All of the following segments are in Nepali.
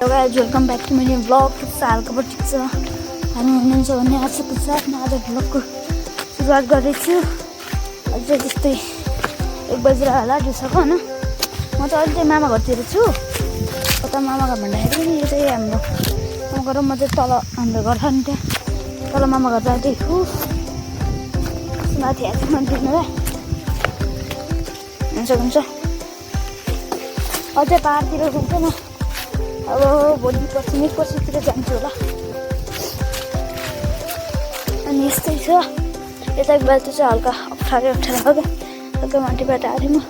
Hello guys, welcome back to my new vlog. सालको पछि छ हामी हुनुहुन्छ भने आजको साथमा आज भ्लगको सुरुवात गर्दैछु। अझै त्यस्तै 1 बजेर होला दिउँसोको हैन। म चाहिँ अहिले मामा घरतिर छु। कता मामा घर भन्दाखेरि यो चाहिँ हाम्रो मामा घर म चाहिँ तल हाम्रो घर छ नि त्यहाँ तल मामा घर जाँदैछु। माथि आएको मन्दिरमा हुन्छ अझै पाहाडतिर हुन्छ म अब भोलि पर्सितिर जान्छु होला। अनि यस्तै छ यता बाटो चाहिँ हल्का अप्ठ्यारो हो क्या हल्का माथिबाट आएर म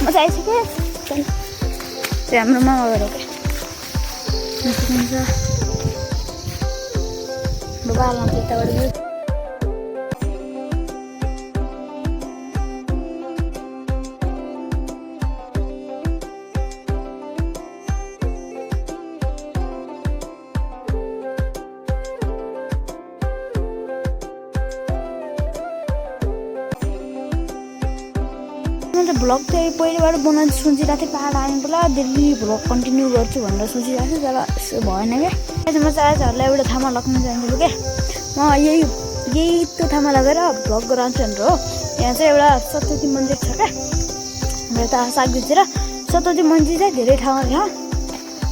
चाहिँ आइसकेँ। चाहिँ हाम्रो मामा घर हो क्या बाबालाई यताबाट भ्लग चाहिँ पहिलेबाट बनाउनु सोचिरहेको थिएँ। पाहाड आउनु बेला डेली भ्लग कन्टिन्यू गर्छु भनेर सोचिरहेको थिएँ तर यसो भएन क्या। म चाहिँ आजहरूलाई एउटा ठाउँमा लग्न जान्छु क्या। म यही त्यो ठाउँमा लगेर भ्लग गराउँछु भनेर हो। यहाँ चाहिँ एउटा सतपति मन्दिर छ क्या हाम्रो यता सागुतिर। सतपति मन्दिर चाहिँ धेरै ठाउँमा छ।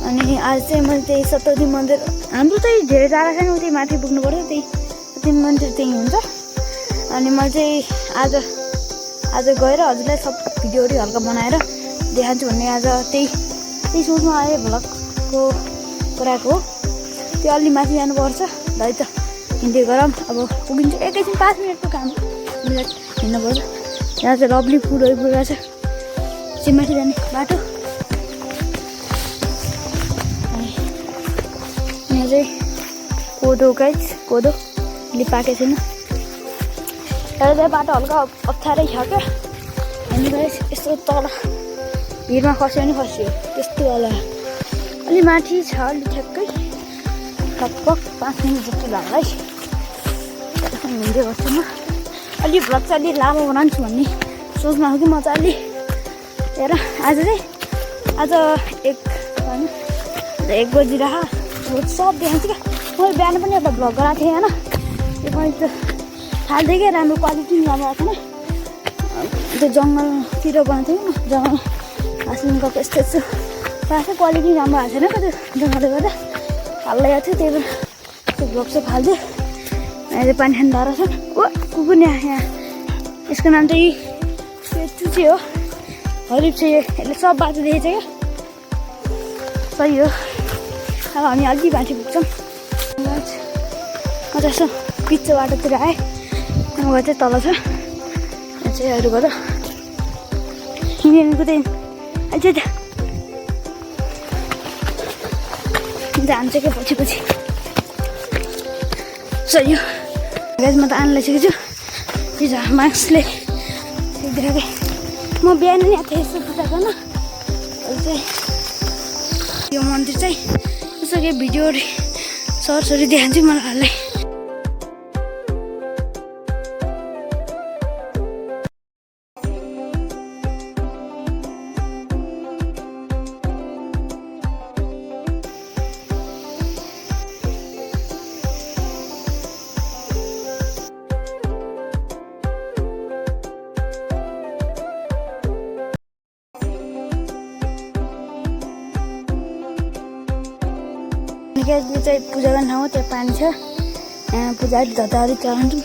अनि आज चाहिँ मैले त्यही सतपति मन्दिर हाम्रो चाहिँ धेरै टाढा छैन त्यही माथि पुग्नुपर्छ त्यही सतपति मन्दिर त्यही हुन्छ। अनि मैले चाहिँ आज गएर हजुरलाई सब भिडियोहरू हल्का बनाएर देखाउँछु भन्ने आज त्यही सोचमा आयो भ्लगको गराएको हो। त्यो अलि माथि जानुपर्छ है त हिँड्दै गरौँ। अब पुगिन्छ एकैछिन 5 मिनटको काम मिनट हिँड्नुपर्छ। यहाँ चाहिँ लभली फुलहरू पुगेको छ चाहिँ माथि जाने बाटो। अनि यहाँ चाहिँ कोदो अलि पाकेको छैन तर चाहिँ बाटो हल्का अप्ठ्यारै छ क्या। अनि यस्तो तल भिरमा खस्यो भने खस्यो त्यस्तो वाला अलि माथि छ अलि ठ्याक्कै लगभग 5 मिनट जस्तो लाग्ला है। हिँड्दै गर्छु म अलि भ्लग चाहिँ अलि लामो बनाउँछु भन्ने सोचमा हो कि म चाहिँ अलि हेर आज 1 बजिरह सब देखाउँछु क्या। मैले बिहान पनि एउटा भ्लग गराएको थिएँ होइन त्यो पनि त हाल्दै क्या राम्रो क्वालिटी पनि राम्रो आएको थिएन। त्यो जङ्गलतिर बनाएको थिएँ म जङ्गल हाँस्नु गएको यस्तो पाएको क्वालिटी राम्रो आएको छैन क्या त्यो जङ्गलले गर्दा हाल्दै आएको थियो। त्यही भएर त्यो भ्लग चाहिँ फाल्थ्यो। अहिले पानी खानु डर छ ओ कुकुर नि यहाँ यसको नाम चाहिँ चुचे हो हरिफ चाहिँ यसले सब बाटो देखेछ क्या सही हो। अब हामी अलि माथि पुग्छौँ। म चाहिँ यसो पिच्चो बाटोतिर आएँ। म चाहिँ तल छ यहाँ चाहिँ अरू गएर हिँडेको चाहिँ अझै जान्छ क्या पछि सही हो। गाइस म त आन लागिसकेको छु त्यो मास्कले देखाएँ। म बिहान नि यहाँ थिएँ यस्तो फुटाएको न अहिले चाहिँ यो मन्दिर चाहिँ यसो के भिडियोहरू सर्ट्सहरू देखाउँछु मलाई। यो चाहिँ पूजा गर्ने ठाउँ हो त्यहाँ पानी छ यहाँ पूजाहरू धताहरू चलाउँछु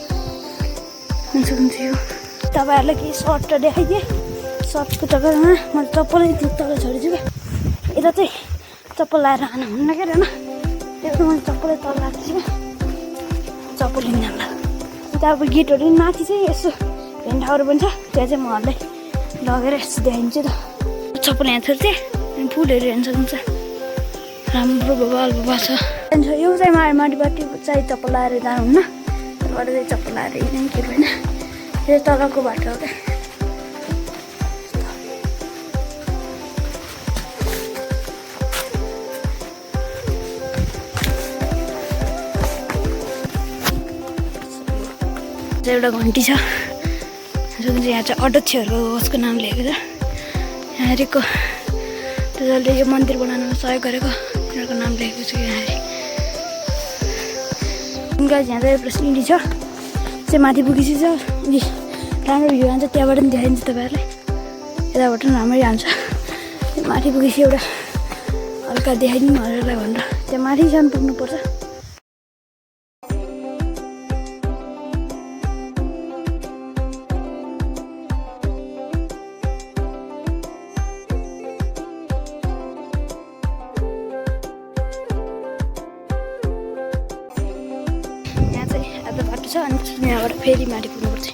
हुन्छ यो तपाईँहरूलाई केही सर्ट देखाइदिएँ। सर्टको चक्करमा मैले चप्पलै तल छोडेछु क्या। यता चाहिँ चप्पल लाएर आन हुन्न क्या होइन त्यही भएर मैले चप्पलै तल राख्छु क्या चप्पल लिन जाला। उता अब गेटहरू माथि चाहिँ यसो भेन्डाहरू पनि छ त्यहाँ चाहिँ म हल्लै लगेर यस्तो देखाइदिन्छु त। चप्पल यहाँ छोड्थेँ अनि फुलहरू हेर्न सक्नुहुन्छ राम्रो बबाल छ। यो चाहिँ माथिबाट चाहिँ चप्पल लाएर जानुहुन्न त्यहाँबाट चाहिँ चप्पल लाएर हिँड्ने के भएन यो तलको बाटो हो क्या। एउटा घन्टी छ यहाँ चाहिँ अध्यक्षहरूको उसको नाम लेखेको छ। यहाँ हेरेको त्यो जसले यो मन्दिर बनाउनमा सहयोग गरेको तिनीहरूको नाम लेखेको छु यहाँ। उनका यहाँ चाहिँ एउटा सिँढी छ चाहिँ माथि पुगेपछि छ उही राम्रो भ्यू आउँछ, त्यहाँबाट पनि देखाइन्छ तपाईँहरूलाई। यताबाट पनि राम्रै आउँछ, माथि पुगेपछि एउटा हल्का देखाइदिनु हजुरलाई भनेर त्यहाँ माथिसम्म पुग्नुपर्छ। यहाँ चाहिँ आधा बाटो छ अनि यहाँबाट फेरि माथि पुग्नुपर्छ।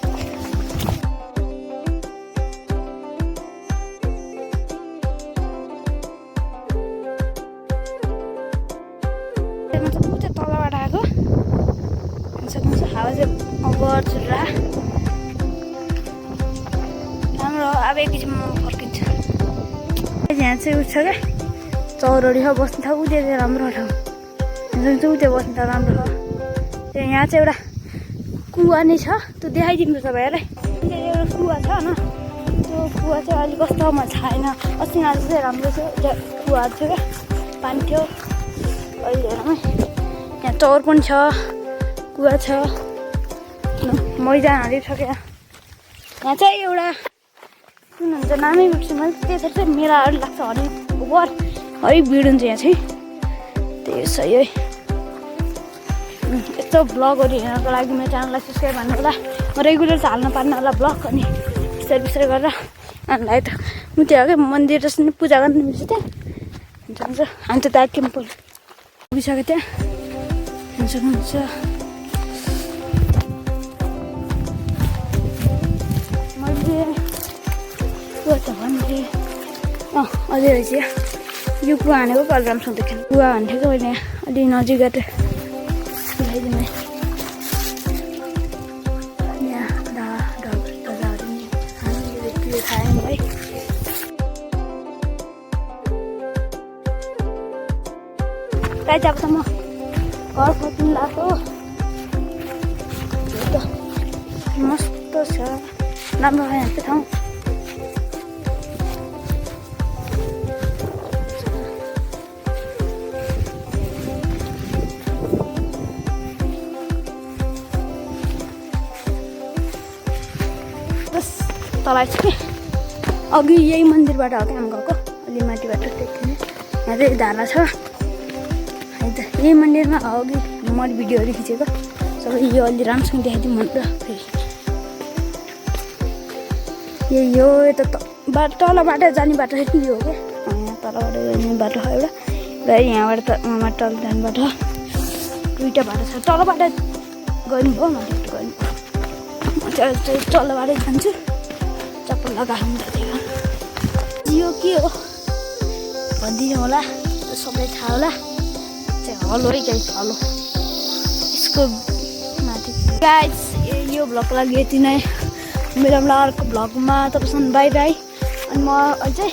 तलबाट आएको सक्नुहुन्छ, हावा चाहिँ अबर छुट्रा राम्रो। अब एकैछिन म फर्किन्छु। यहाँ चाहिँ उठ्छ क्या चौरडी छ बस्नु ठाउँ, उयो चाहिँ राम्रो ठाउँ सक्छ, उयो बस्नु ठाउँ राम्रो छ। त्यहाँ यहाँ चाहिँ एउटा कुवा नै छ, त्यो देखाइदिनु तपाईँहरूलाई। एउटा कुवा छ होइन, त्यो कुवा चाहिँ अलिक कस्तोमा छैन, अस्ति आज चाहिँ राम्रो छ। त्यहाँ कुवा थियो क्या, पानी थियो अहिले हेरौँ। यहाँ चौर पनि छ, कुवा छ, मैदानहरू छ क्या। यहाँ चाहिँ एउटा कुन हुन्छ नामै बिर्छु मैले, त्यसरी चाहिँ मेलाहरू लाग्छ हरि ओभर हरि भिड हुन्छ यहाँ चाहिँ। त्यही सही है। यस्तो भ्लगहरू हेर्नको लागि मेरो च्यानललाई सब्सक्राइब गर्नु होला। म रेगुलर चाहिँ हाल्न पार्ने होला भ्लग, अनि बिस्तारै बिस्तारै गरेर हामीलाई त म त्यो क्या मन्दिर जस्तो पूजा गर्नु मिल्छ त्यहाँ हुन्छ। हामी त एकखेप पुगिसक्यो त्यहाँ सक्नुहुन्छ। मैले त भन्थे अझै रहेछ यो कुवा हानेको कल राम्रोसँग देखेन। कुवा भन्थेको मैले अलि नजिक गएर देखाइदिनु है। यहाँ हामीले खायौँ है। कहीँ चाहिँ अब त म घर फर्किनु लाग्यो। मस्त छ, राम्रो छ यहाँ ठाउँ। बस तलाई छ कि अघि यही मन्दिरबाट हो क्या हामी गएको, अलि माथिबाट देखिने। यहाँ चाहिँ धारा छ, यही मन्दिरमा अघि मैले भिडियोहरू खिचेको सबै यो अलि राम्रोसँग देखाइदिउँ भनेर फेरि यही हो। यता बाटो तलबाट जाने बाटो चाहिँ यो हो क्या, यहाँ तलबाट जाने बाटो छ एउटा, र यहाँबाट त तल जाने बाटो दुईवटा बाटो छ। तलबाट गर्नुभयो माथिबाट गर्नुभयो, म चाहिँ तलबाटै जान्छु। चप्पल लगाएको हुन्छ त्यही यो के हो भनिदिनु होला, सबैलाई थाहा होला। हलो है गाइस, हलो यसको माथि। गाइस यो भ्लगको लागि यति नै, मेरो अर्को भ्लगमा तपाईँसँग बाई बाई। अनि म अझै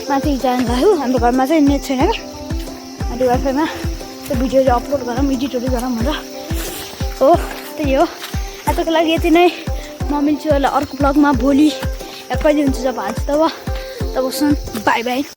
माथि जानु लाग्यो, हाम्रो घरमा चाहिँ नेट छैन क्या, माथि वाइफाईमा त्यो भिडियो चाहिँ अपलोड गरौँ, एडिटहरू गरौँ भनेर हो। त्यही हो, आजको लागि यति नै। म मिल्छु होला अर्को भ्लगमा भोलि या कहिले हुन्छ जब हाल्छु तबसम्म बाई बाई।